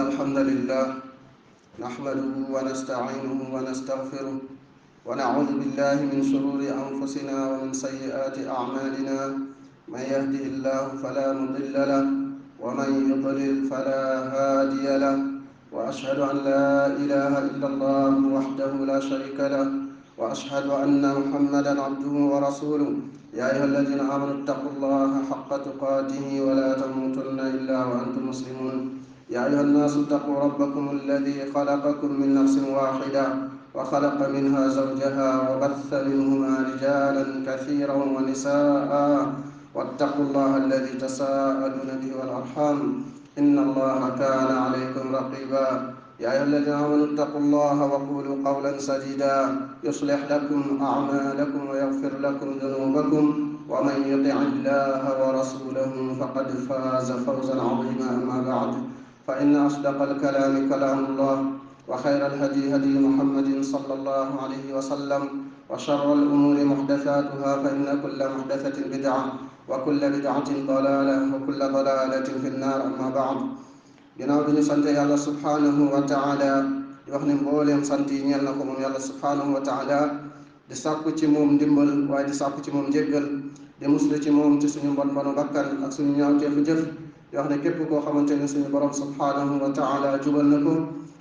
الحمد لله نحمده ونستعينه ونستغفره ونعوذ بالله من شرور أنفسنا ومن سيئات أعمالنا. من يهده الله فلا مضل له ومن يضلل فلا هادي له، وأشهد أن لا إله إلا الله وحده لا شريك له، وأشهد أن محمدا عبده ورسوله. يا أيها الذين آمنوا اتقوا الله حق تقاته ولا تموتن إلا وأنتم مسلمون. يا أيها الناس اتقوا ربكم الذي خلقكم من نفس واحدة وخلق منها زوجها وبث منهما رجالا كثيرا ونساء، واتقوا الله الذي تساءلون به والأرحام إن الله كان عليكم رقيبا. يا أيها الذين آمنوا اتقوا الله وقولوا قولا سديدا يصلح لكم أعمالكم ويغفر لكم ذنوبكم، ومن يطع الله ورسوله فقد فاز فوزا عظيما. أما بعد، فإن أصدق الكلام كلام الله، وخير الهدي هدي محمد صلى الله عليه وسلم، وشر الأمور محدثاتها، فإن كل محدثة بدعة وكل بدعة ضلالة وكل ضلالة في النار. أما بعد، ginnaaw bi ñu sante yàlla subhanahu wa taala di wax ne mbooleem sant yi ñeel na ko moom yàlla subhanahu wa taala, di sàkku ci moom ndimbal waaye di sàkku ci moom njéggal, di muslu ci moom ci suñu mbon mbonu bakkan ak suñu ñaawteefu jëf. di wax ne képp koo xamante ne suñu borom subhanahu wa taala jubal na ko,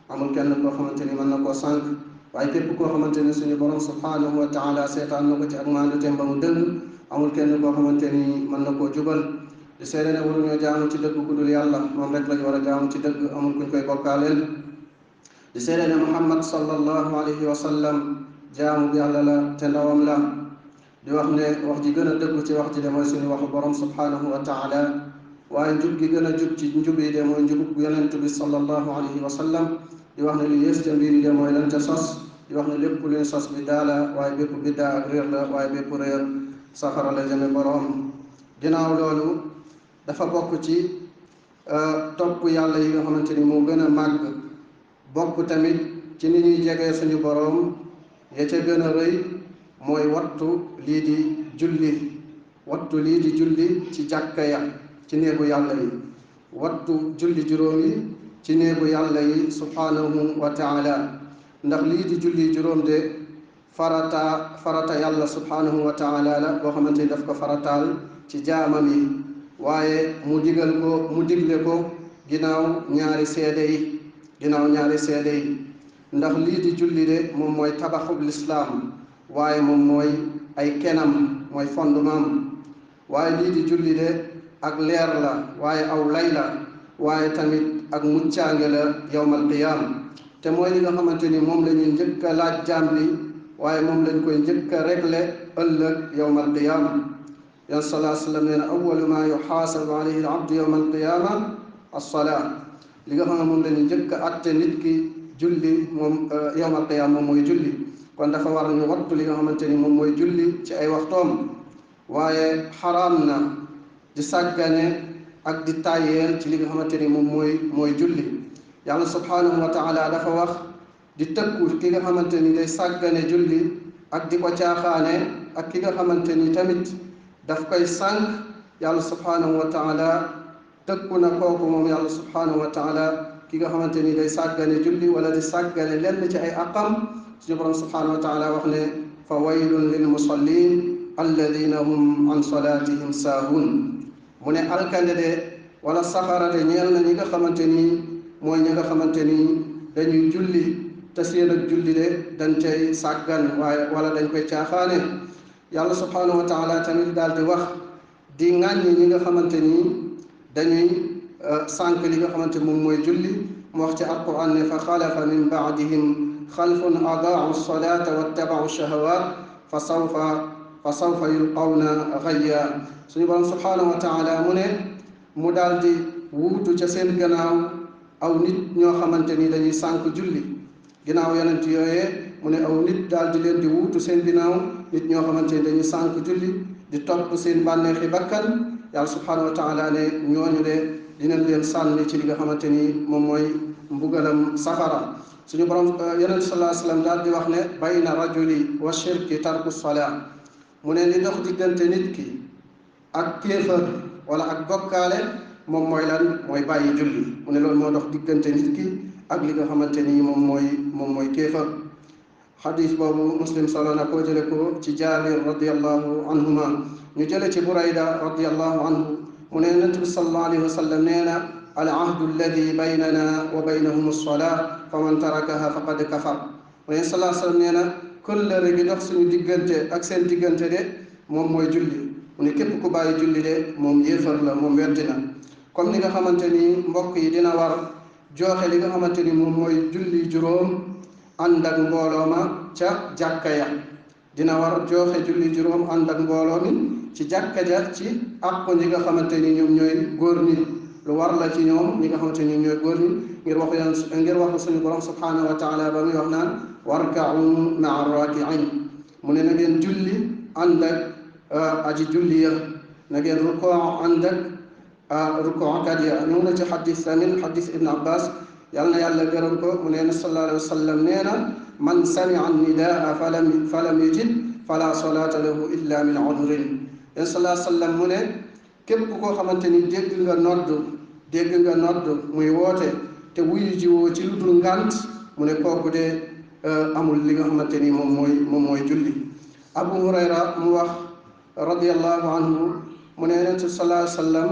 amul kenn koo xamante ni mën na koo sànq, waaye képp koo xamante ne suñu borom subhanahu wa taala seetaan na ko ci ak maanduteem ba mu dëng, amul kenn koo xamante ni mën na koo jubal. di seede ne waruñoo jaamu ci dëgg ku dul yàlla, moom rek lañu war a jaamu ci dëgg, amul kuñ koy bokkaaleel. di seede ne muhammad sallallahu alayhi wa sallam jaamu bi yàlla la te ndawam la. di wax ne wax ji gën a dëggu ci wax ji de mooy suñu waxu borom subhanahu wa taala, waaye njub gi gën a jub ci njub yi de mooy njubug yonent bi sallallahu alayhi wa sallam. di wax ne li yées ca mbir yi de mooy lan ca sos. di wax ne lépp luñ sos biddaa la, waaye bépp biddaa ak réer la, waaye bépp réer safara la jëme borom. ginnaaw loolu dafa bokk ci topp yàlla yi nga xamante ni moo gën a màgg, bokk tamit ci ni ñuy jegee suñu boroom ya ca gën a rëy mooy wattu lii di julli ci jàkka ya, ci néegu yàlla yi, wattu julli juróom yi ci néegu yàlla yi subhanahu wa taala. ndax lii di julli juróom de farata yàlla subhanahu wa taala la boo xamante ni daf ko farataal ci jaamam yi, waaye mu digle ko ginnaaw ñaari seede yi. ndax lii di julli de moom mooy tabaxub lislaam, waaye moom mooy ay kenam, mooy fondement. waaye lii di julli de ak leer la, waaye aw lay la, waaye tamit ak muccaange la yawmal qiyaam. te mooy li nga xamante ni moom la ñuy njëkk a laaj jaam bi, waaye moom lañ koy njëkk a réglé ëllëg yawmal qiyaam. yan salaa sallam nee na awwalu maa yuxaasabu alayhi al abdu yawma alqiyaama alsolaa. li nga xam ne moom la ñu njëkk a atte nit ki julli moom yawma alqiyaama moom mooy julli. kon dafa war ñu wattu li nga xamante ni moom mooy julli ci ay waxtoom, waaye xaraam na di sàggane ak di tàyyeel ci li nga xamante ni moom mooy julli. yàlla subhanahu wa taala dafa wax di tëkku ki nga xamante ni day sàggane julli ak di ko caaxaane, ak ki nga xamante ni tamit daf koy sànq. yàlla subhanahu wa taala tëkku na kooku moom yàlla subhanahu wa taala ki nga xamante ni day sàggane julli wala di sàggane lenn ci ay aqam. suñu borom subhanahu wa taala wax ne fa waylun lil musallin alladina hum an salatihim saahun. mu ne alkande de wala safara de ñeel na ñi nga xamante ni mooy ñi nga xamante ni dañuy julli te seen ak julli de dañ cay sàggan wala dañ koy caaxaane. yàlla subhanahu wa taala tamit daal di wax di ŋàññi ñi nga xamante ni dañuy sànq li nga xamante moom mooy julli. mu wax ci alquran ne fa xalafa min baadihim xalfun adaau salata wattabau shahawaat fa sawfa yulqawna gayya. suñu borom subhanahu wa taala mu ne mu daal di wuutu ca seen gannaaw aw nit ñoo xamante ni dañuy sànq julli. ginnaaw yonent yooyee mu ne aw nit daal di leen di wuutu seen ginnaaw, nit ñoo xamante ni dañuy sànq julli di topp seen bànneexi bakkan. yàlla subhanahu wa taala ne ñooñu de dinañ leen sànni ci li nga xamante ni moom mooy mbugalam safara. suñu borom yonent sallallahu alayhi wa sallam daal di wax ne bayna rajuli wa shirki tarku salaa. mu ne li dox diggante nit ki ak kéefër wala ak bokkaale moom mooy lan mooy bàyyi julli. mu ne loolu moo dox diggante nit ki ak li nga xamante ni moom mooy kéefar. xadis boobu muslim solo na koo jële ko ci jaabir radiallahu anhuma ñu jële ci burayda radiallahu anhu mu ne yonent bi sallallahu alayhi wa sallam nee na al ahdu alladi baynana wa baynahum alsolaa fa man tarakaha faqad kafar. mu ne sallallahu alayhi wa sallam nee na kóllëre gi dox suñu diggante ak seen diggante de moom mooy julli. mu ne képp ku bàyyi julli de moom yéefar la, moom weddi na. comme ni nga xamante ni mbokk yi dina war joxe li nga xamante ni moom mooy julli juróom ànd ak mbooloo ma ca jàkka ya, dina war joxe julli juróom ànd ak mbooloo mi ci jàkka ja ci àqu ñi nga xamante ni ñoom ñooy góor ñi. lu war la ci ñoom ñi nga xamante ni ñooy góor ñi ngir waxu suñu borom subhanahu wa taala ba muy wax naan warka'u ma'a raaki'in. mu ne na ngeen julli ànd ak aji julli ya, na ngeen rukoo ànd ak rukookat ya. ñëw na ci xadis tamit xadis ibn abbas yàlla na yàlla gërëm ko mu ne sallallahu alayhi wa sallam nee na man sami'a nidaa falam yujib fala salata lahu illa min udhrin. sallallahu alayhi wa sallam mu ne képp koo xamante ni dégg nga nodd muy woote te wuyu jiwoo ci lu dul ngànt mu ne kooku de amul li nga xamante ni moom mooy julli. abu hurayra mu wax radiallahu anhu mu ne yonent bi sallallahu alayhi wa sallam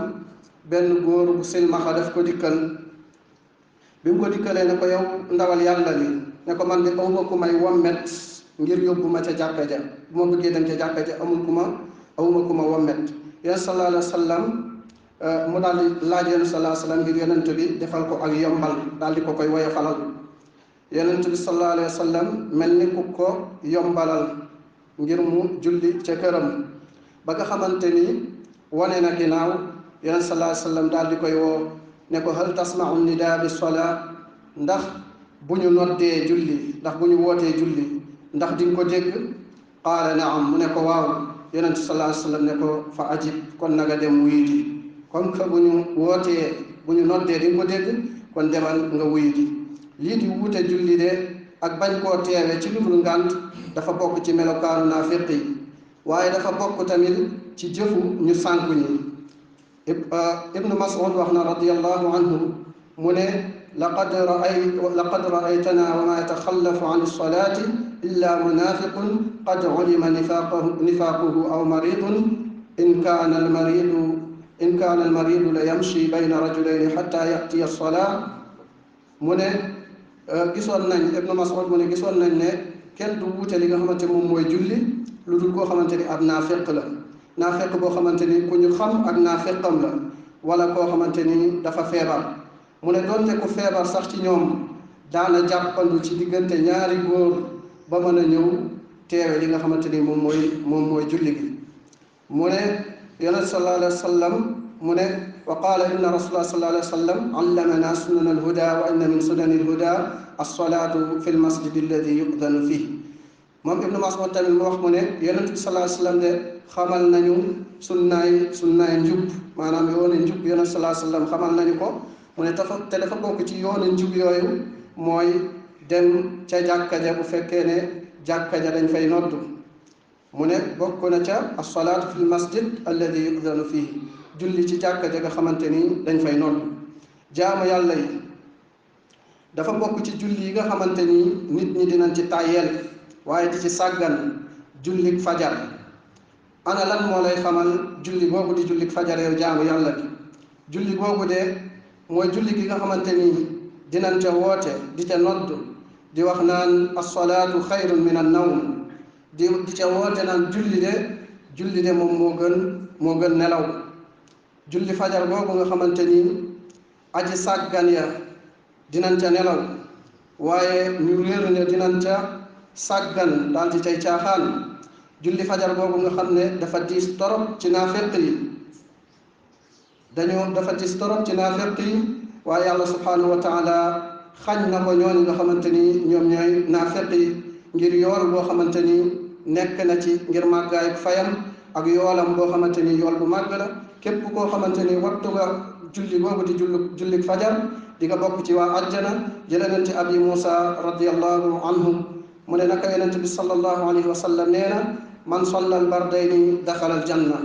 benn góor bu silmaxa daf ko dikkal. bi mu ko dikkalee ne ko yow ndawal yàlla li ne ko man de awma ku may wommet ngir yóbbu ma ca jàkka ja, bu ma bëggee dem ca jàkka ja awma ku ma wommet. yonent sallallahu alayhi wa sallam mu daal di laaj yonent sallallahu alayhi wa sallam ngir yonent bi defal ko ak yombal, daal di ko koy woyofalal. yonent bi sallallahu alayhi wa sallam mel ni ku ko yombalal ngir mu julli ca këram. ba nga xamante ni wane na ginnaaw yonent sallallahu alayhi wa sallam daal di koy woo ne ko hal tasma'u nidaa bi solaa, ndax bu ñu noddee julli, ndax bu ñu wootee julli ndax di nga ko dégg. qaala naam, mu ne ko waaw. yonent sallallahu alayhi wa sallam ne ko fa ajib, kon naga dem wuyu ji. kon que bu ñu noddee di nga ko dégg, kon demal nga wuyu ji. lii di wuute julli de ak bañ koo teewe ci lu dul ngànt dafa bokk ci melokaanu naafiq yi, waaye dafa bokk tamit ci jëfu ñu sànku ñi. ibnu mas'ud wax na radiyallahu anhu mu ne laqad ra'aytana wa ma yataxallafu an as-salati illa munafiqun qad ulima nifaquhu aw maridun in kana al-maridu la yamshi bayna rajulayni hatta ya'tiya as-salat. mu ne gisoon nañ ibnu mas'ud mu ne gisoon nañ ne kenn du wuute li nga xamante moom mooy julli lu dul koo xamante ni ab naafiq la. naafeq boo xamante ni ku ñu xam ak naafeqam la, wala koo xamante ni dafa feebar. mu ne doonte ku feebar sax ci ñoom daana jàppandu ci diggante ñaari góor ba mën a ñëw teewe li nga xamante ni moom mooy julli gi. mu ne yonent sallallahu alayhi wa sallam mu ne wa qaala inna rasulullah sallallahu alayhi wa sallam allamana sunan alhuda wa inna min sunani alhuda alsolatu fi lmasjidi alladi yu'danu fihi. moom ibnu mas'ud tamit mu wax mu ne yonent bi sallallahu alayhi wa sallam de xamal nañu sunnaay njub, maanaam yoonu njub yonent sallallahu alayhi wa sallam xamal nañu ko. mu ne te dafa bokk ci yoonu njub yooyu mooy dem ca jàkka ja bu fekkee ne jàkka ja dañ fay noddu. mu ne bokk na ca as-salaatu fil masjid alladi yu'danu fihi, julli ci jàkka ja nga xamante ni dañ fay noddu. jaamu yàlla yi dafa bokk ci julli yi nga xamante ni nit ñi dinañ ci tàyyeel waaye di ci sàggan. jullik fajar, ana lan moo lay xamal julli boobu di jullik fajar yow jaamu yàlla bi? julli boobu de mooy julli gi nga xamante ni dinañ ca woote di ca nodd di wax naan as-salaatu xayrun min an-nawm, di ca woote naan julli de moom moo gën nelaw. julli fajar boobu nga xamante ni aji sàggan ya dinañ ca nelaw, waaye ñu réer ne dinañ ca sàggan daal di cay caaxaan. julli fajar boobu nga xam ne dafa diis torop ci naafeq yi, waaye yàlla subhanahu wa taala xañ na ko ñooñu nga xamante ni ñoom ñooy naafeq yi ngir yool boo xamante ni nekk na ci ngir màggaay ak fayam ak yoolam boo xamante ni yool bu màgg la. képp koo xamante ni wattu nga julli boobu di jullik fajar di nga bokk ci waa ajjana. jëlee nañ ci abi Musa radiyallahu anhu mu ne naka yonent bi sallallahu alayhi wa sallam nee na man salla al bardayni daxala al janna.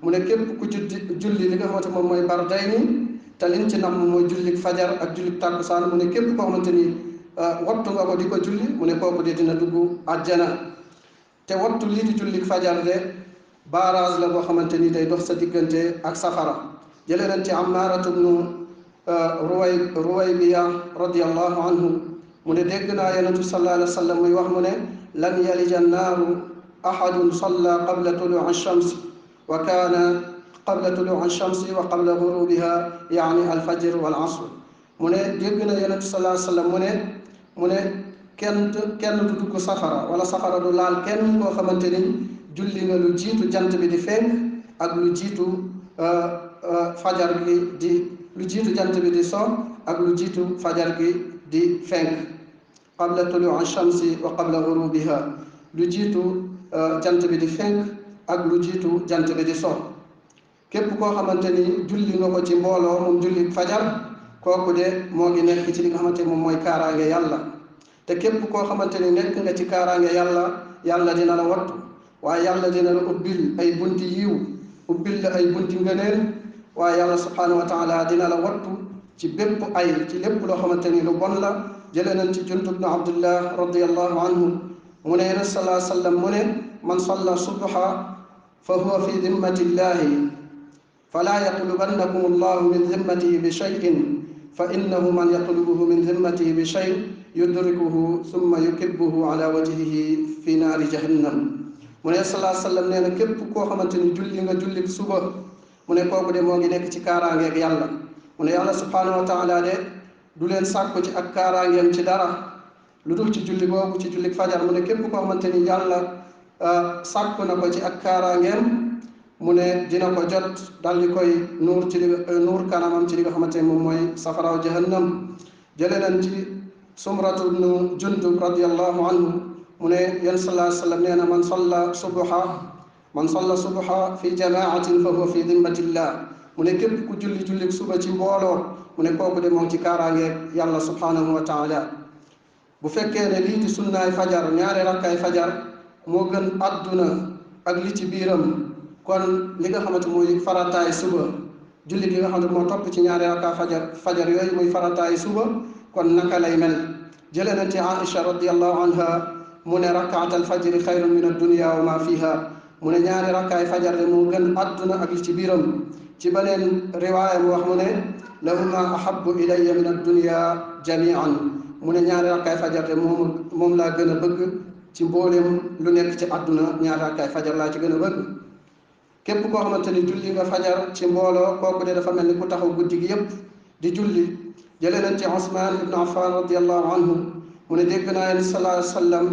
mu ne képp ku julli li nga xamante moom mooy bardayni te liñ ci nam mooy jullik fajar ak jullik tàkkusaan mu ne képp koo xamante ni wattu nga ko di ko julli mu ne kooku de dina dugg àjjana. te wattu lii di jullik fajar de barrage la boo xamante ni day dox sa diggante ak safara. jëlee nañ ci Ammaaratu bnu Ruwaybiya radiyallahu anhu mu ne dégg naa yonent bi sallallahu alayhi wa sallam muy wax mu ne lan yalija annaaru ahadun salla qabla tuluu ash-shams wa kaana qabla tuluu ash-shams wa qabla ghurubiha yaani al-fajr wal asr. mu ne dégg na yonent bi sallallahu alayhi wa sallam mu ne kenn du dugg safara wala safara du laal kenn koo xamante ni julli nga lu jiitu jant bi di fenk ak lu jiitu fajar gi di lu jiitu jant bi di so ak lu jiitu fajar gi di fenk. qabla tuluu ash-shamsi wa qabla ghurubiha lu jiitu jant bi di fenk ak lu jiitu jant bi di so. képp koo xamante ni julli nga ko ci mbooloo moom julli fajar kooku de moo ngi nekk ci li nga xamante ni moom mooy kaaraange yàlla. te képp koo xamante ni nekk nga ci kaaraange yàlla dina la wattu waaye yàlla dina la ubbil ay bunti yiw ubbil la ay bunti ngëneel waaye yàlla subhanahu wa taala dina la wattu ci bépp ay ci lépp loo xamante ni lu bon la. jëlee nañ ci Jundub bnu Abdullah radiyallahu anhu mu ne yonent sallallahu alayhi wa sallam mu ne man salla subha fa huwa fi dimmati llahi fala yatlubannakum allahu min dimmatihi bi shay'in fa innahu man yatlubuhu min dimmatihi bi shay yudrikuhu summa yukibbuhu ala wajhihi fi naari jahannam. mu ne sallallahu alayhi wa sallam nee na képp koo xamante ni julli nga julli suba mu ne kooku de moo ngi nekk ci kaaraangeeg yàlla. mu ne yàlla subhanahu wa taala de du leen sàkku ci ak kaaraangeem ci dara lu dul ci julli boobu ci julli fajar. mu ne képp koo xamante ni yàlla sàkku na ko ci ak kaaraangeem mu ne dina ko jot dal di koy nuur ci nuur kanamam ci li nga xamante ni moom mooy safaraaw jahannam. jëlee nañ ci Sumratu bnu Jundub radiyallahu anhu mu ne yéen sallallahu alayhi wa sallam nee na man salla subha fi jamaatin fa huwa fi dimmatillah. mu ne képp ku julli suba ci mbooloo mu ne kooku de moom ci kaaraangeeg yàlla subhanahu wa taala. bu fekkee ne lii di sunnaay fajar ñaari rakkaay fajar moo gën adduna ak li ci biiram kon li nga xamante mooy farataay suba julli gi nga xam ne moo topp ci ñaari rakkaay fajar yooyu muy farataay suba kon naka lay mel. jëlee nañ ci Aisha radiyallahu anha mu ne rakaatal fajri xayrun min ad-dunya wa ma fiha. mu ne ñaari rakkaay fajar de moo gën adduna ak li ci biiram. ci beneen riwaaya mu wax mu ne lahuma ahabbu ilayya min ad-dunya jami'an. mu ne ñaari rakkaay fajar de moom laa gën a bëgg ci mbooleem lu nekk ci àdduna ñaari rakkaay fajar laa ci gën a bëgg. képp koo xamante ni julli nga fajar ci mbooloo kooku de dafa mel ni ku taxaw guddi gi yépp di julli. jëlee nañ ci Usmaan ibnu Affan radiyallahu anhu mu ne dégg naa yéen sallallahu alayhi wa sallam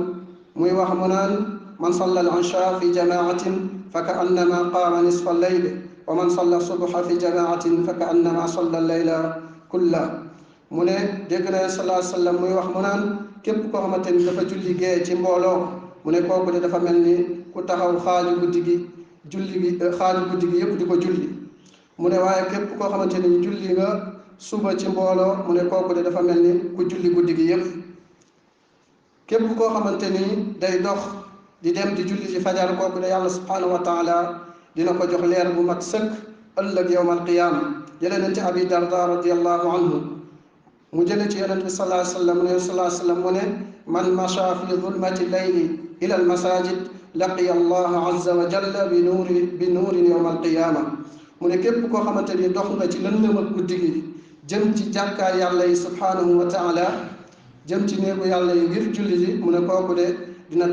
muy wax mu naan man salla al-isha fi jamaatin fa ka annama qaama nisfa al-layl wa man salla subha fi jamaatin fa ka annama salla al-layla kulla. mu ne dégg naa sallallahu alayhi wa sallam muy wax mu naan képp koo xamante ni dafa julli gee ci mbooloo mu ne kooku de dafa mel ni ku taxaw xaaju guddi gi yépp di ko julli. mu ne waaye képp koo xamante ni julli nga suba ci mbooloo mu ne kooku de dafa mel ni ku julli guddi gi yépp. képp koo xamante ni day dox di dem di julli ci fajar kooku de yàlla subhanahu wa taala dina ko jox leer bu mat sëkk ëllëg yawmal qiyaama. jëlee nañ ci Abi Darda radiyallahu anhu mu jële ci yonent bi sallallahu alayhi wa sallam ne sallallahu alayhi wa sallam mu ne man masha fi zulmati layli ila al masajid laqiya allaha azza wa jalla bi nuurin yawmal qiyaama. mu ne képp koo xamante ni dox nga ci lëndëm ak guddi gi jëm ci jàkkaay yàlla yi subhanahu wa taala jëm ci néegu yàlla yi ngir julli ji mu ne kooku de dina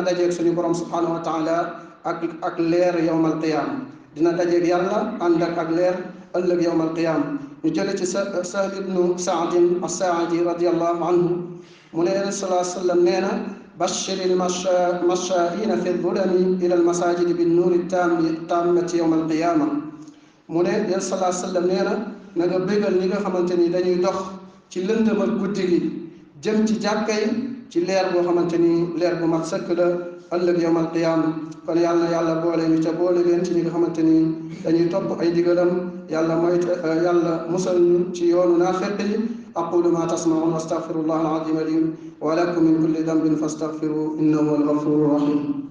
dajeeg suñu borom subhanahu wa taala ak leer yawmal qiyaama. dina dajeeg yàlla ànd ak leer ëllëg yawmal qiyaama. ñu jële ci Sahl ibnu Saadin as-Saa'idi radiyallahu anhu mu ne yonent sallallahu alayhi wa sallam nee na bashiril mashaa'iina fi dhulami ila al-masaajidi bin nuuri tammati yawmal qiyaama. mu ne yonent sallallahu alayhi wa sallam nee na nga bégal ñi nga xamante ni dañuy dox ci lëndëmal guddi gi jëm ci jàkka yi ci leer boo xamante ni leer bu mat sëkk la ëllëg yawmal qiyaama. kon yàlla na yàlla boole ñu ca boole leen ci ñi nga xamante ni dañuy topp ay digalam yàlla musal ñu ci yoonu naafeq yi. aqulu ma tasma'un wa astaghfirullah al-azim li wa lakum min kulli dhanbin fastaghfiruhu innahu huwal ghafurur rahim.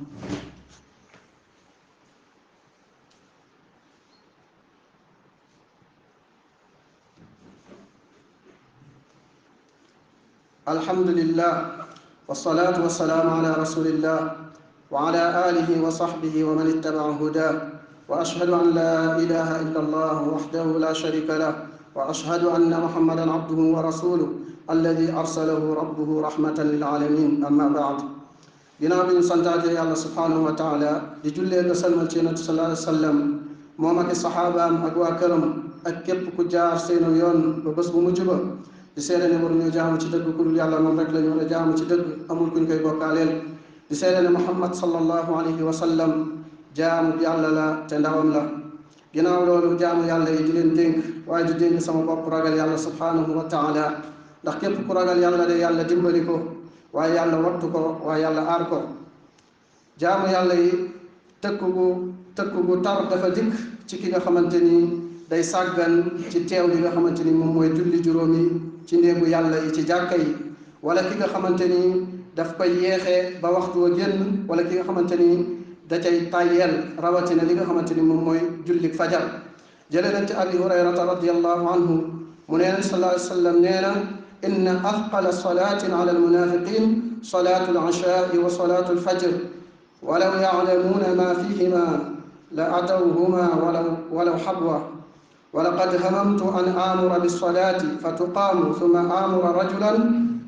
الحمد لله والصلاة والسلام على رسول الله وعلى آله وصحبه ومن اتبع هداه وأشهد أن لا إله إلا الله وحده لا شريك له وأشهد أن محمدا عبده ورسوله الذي أرسله ربه رحمة للعالمين أما بعد ginnaaw bi ñu santaatee yàlla subhaanahu wa taala di jullee nga salmal ci yonent sallallahu alayhi wa sallam moom ak i saxaabaam ak waa këram ak képp ku jaar seenu yoon ba bés bu mujj ba di seede ne waruñu jaamu ci dëgg ku dul yàlla moom rek la ñu war a jaamu ci dëgg amul kuñ koy bokkaaleel di seede ne Muhammad sallallahu alayhi wa sallam jaamu yàlla la te ndawam la ginnaaw loolu jaamu yàlla yi di leen dénk waaye di dénk sama bopp ragal yàlla subhaanahu wa taala ndax képp ku ragal yàlla de yàlla dimbali ko waaye yàlla wattu ko waaye yàlla aar ko jaamu yàlla yi tëkku gu tar dafa dikk ci ki nga xamante ni day sàggan ci teew li nga xamante ni moom mooy julli juróomi ci néegu yàlla yi ci jàkka yi wala ki nga xamante ni daf koy yeexee ba waxtu wa génn wala ki nga xamante ni da cay tàyyeel rawatina li nga xamante ni moom mooy jullik fajar jëlee nañ ci abi hurayrata radiallahu anhu mu nee na sallallahu alayhi wa sallam nee na inna athqala salatin ala almunafiqin salatu al'asha'i wa salatu alfajr walaw ya'lamuna ma fihima la atawhuma walaw habwa ولقد هممت أن آمر بالصلاة فتقام ثم آمر رجلا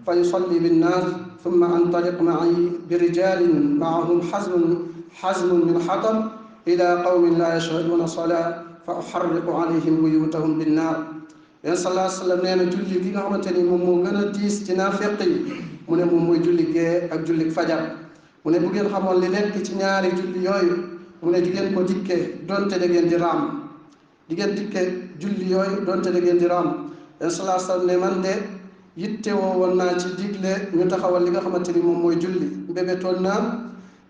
فيصلي بالناس ثم أنطلق معي برجال معهم حزم من حطب إلى قوم لا يشهدون الصلاة فأحرق عليهم بيوتهم بالنار yéen sallallahu alayhi wa sallam nee na julli gi nga xamante ni moom moo gën a diis ci naafeq yi mu ne moom mooy julli gee ak julli fajar mu ne bu ngeen xamoon li nekk ci ñaari julli yooyu mu ne di ngeen ko dikkee donte da ngeen di raam di ngeen dikkee julli yooyu donte da ngeen di raam yéen sallallahu alayhi wa sallam ne man de yittewoo woon naa ci digle ñu taxawal li nga xamante ni moom mooy julli mbébétoon naa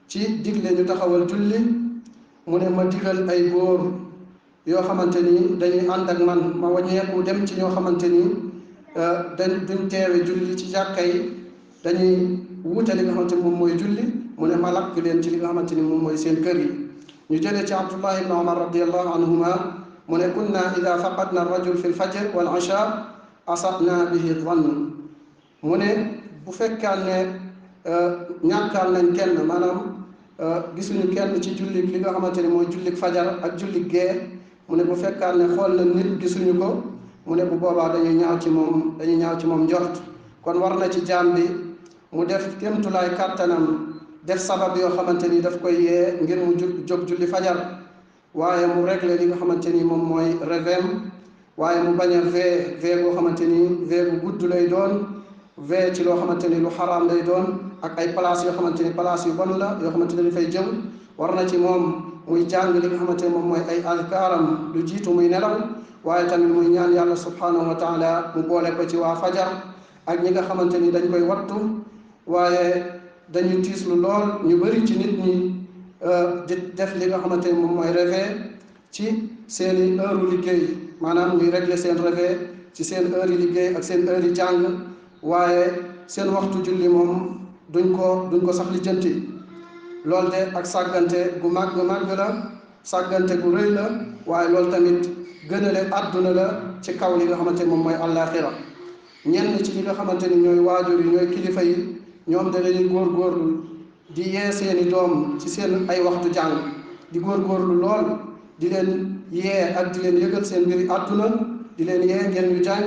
ci digle ñu taxawal julli mu ne ma digal ay góor yoo xamante ni dañuy ànd ak man ma waññeeku dem ci ñoo xamante ni duñ teewe julli ci jàkka yi dañuy wuute li nga xamante ni moom mooy julli mu ne ma lakk leen ci li nga xamante ni moom mooy seen kër yi ñu jëlee ci Abdullah ibn Umar radiallahu anhuma mu ne kunna ida faqadna ar-rajul fi al-fajr wal isha asabna bihi dhann mu ne bu fekkaan ne ñàkkaal nañ kenn maanaam gisuñu kenn ci julli li nga xamante ni mooy jullik fajar ak jullik gee mu ne bu fekkaan ne xool na nit gisuñu ko mu ne bu boobaa dañuy ñaaw ci moom njort kon war na ci jaam bi mu def kémtulaay kàttanam def sabab yoo xamante ni daf koy yee ngir mu jóg julli fajar waaye mu régler li nga xamante ni moom mooy réveil waaye mu bañ a vee boo xamante ni vee bu gudd lay doon vee ci loo xamante ni lu xaraam lay doon ak ay place yoo xamante ni place yu bon la yoo xamante ni dafay jëm war na ci moom muy jàng li nga xamante ni moom mooy ay alkaaram lu jiitu muy nelaw waaye tamit muy ñaan yàlla subhanahu wa taala mu boole ko ci waa fajar ak ñi nga xamante ni dañ koy wattu waaye dañuy tiislu lool ñu bëri ci nit ñi di def li nga xamante ni moom mooy réveil ci seeni heure liggéey maanaam ñuy régler seen réveil ci seen heure yi liggéey ak seen heure yi jàng waaye seen waxtu julli moom duñ ko sax lijjanti loolu de ak sàggante gu màgg la sàggante gu rëy la waaye loolu tamit gënale àdduna la ci kaw li nga xamante ni moom mooy àllaaxira ñenn ci ñi nga xamante ni ñooy waajur yi ñooy kilifa yi ñoom de dañuy góorgóorlu di yee seeni doom ci seen ay waxtu jàng di góorgóorlu lool di leen yee ak di leen yëgal seen mbiri àdduna di leen yee ngeen ñu jàng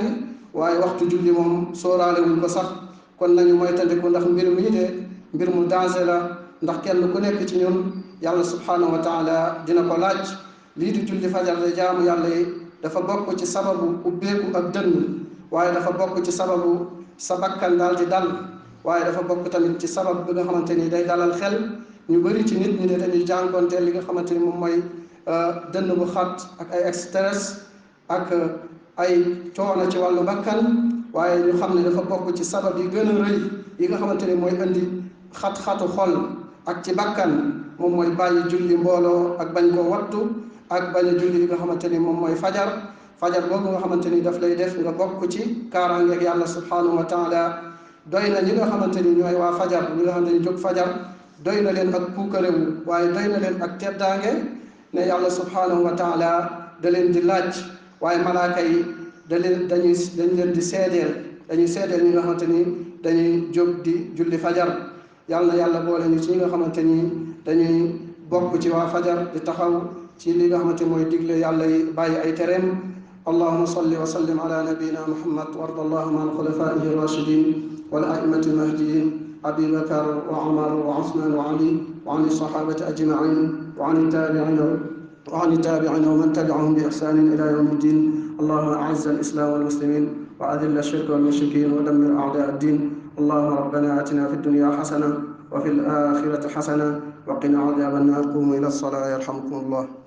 waaye waxtu julli moom sóoraale wuñ ko sax kon nañu moytandiku ndax mbir mii de mbir mu danger la ndax kenn ku nekk ci ñun yàlla subhanahu wa taala dina ko laaj lii di julli fajar de jaamu yàlla yi dafa bokk ci sababu ubbeeku ak dënn waaye dafa bokk ci sababu sa bakkan daal di dal waaye dafa bokk tamit ci sabab bi nga xamante ni day dalal xel ñu bëri ci nit ñi ne dañuy jànkonteel li nga xamante ni moom mooy dënn bu xat ak ay stress ak ay coono ci wàllu bakkan waaye ñu xam ne dafa bokk ci sabab yi gën a rëy yi nga xamante ni mooy indi xat-xatu xol ak ci bakkan moom mooy bàyyi julli mbooloo ak bañ koo wattu ak bañ a julli li nga xamante ni moom mooy fajar boobu nga xamante ni daf lay def nga bokk ci kaaraangeeg yàlla subhanahu wa taala doy na ñi nga xamante ni ñooy waa fajar ñi nga xamante ni jóg fajar doy na leen ak puukarewu waaye doy na leen ak teddaange ne yàlla subhanahu wa taala da leen di laaj waaye malaaka yi dañ leen di seedeel dañuy seedeel ñi nga xamante ni dañuy jóg di julli fajar. yàlla na yàlla boole ñu ci ñi nga xamante ni dañuy bokk ci waa fajar di taxaw ci li nga xamante mooy digle yàlla yi bàyyi ay tereem. allahuma salli wa sallim ala nabiyina muhammad warda allahuma an xulafaihi rachidin wal aimati mahdiyin abi bakar wa umar wa usman wa ali wa an sahabati ajmain wa an tabiina wa man tabiahum bi ihsanin ila yawmi ddin. allahuma aizz alislam walmuslimin wa adil ashirka walmushrikin wa dammir a'da ad-din. allahuma rabbana atina fi dunya hasana wa fi al-akhirati hasana wa qina adhaban nar. qumu ila as-salati yarhamkum allah.